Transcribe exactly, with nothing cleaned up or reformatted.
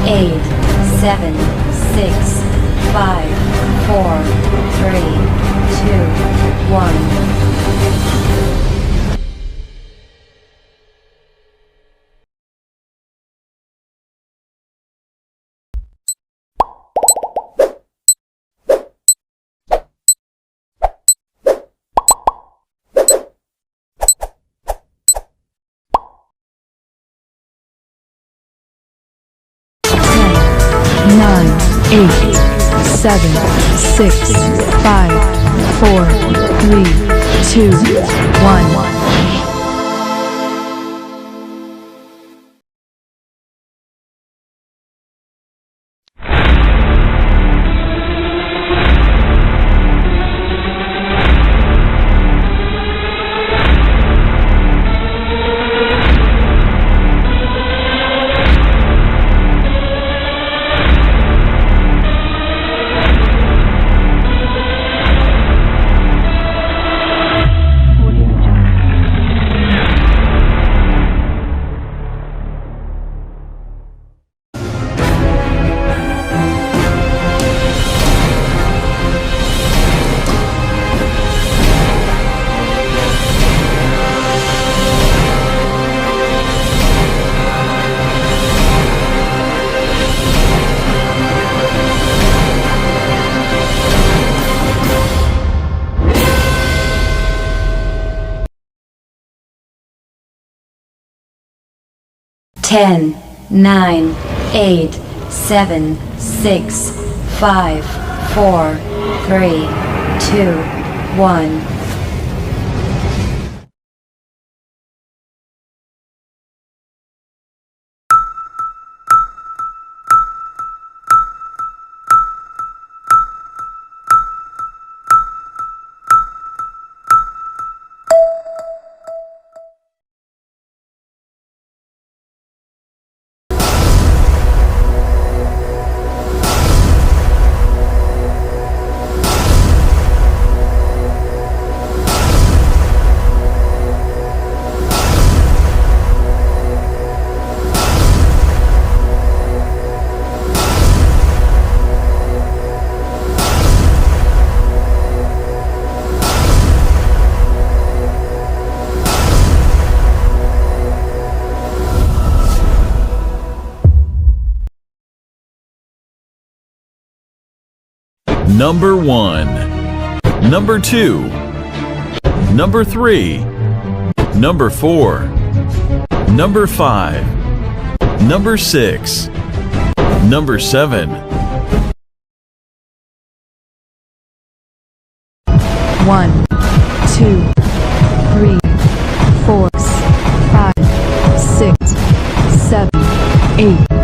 Eight, seven, six, five, four, three, two, one. Ten, nine, eight, seven, six, five, four, three, two, one. Ten, nine, eight, seven, six, five, four, three, two, one. Number one. Number two. Number three. Number four. Number five. Number six. Number seven. One, two, three, four, five, six, seven, eight,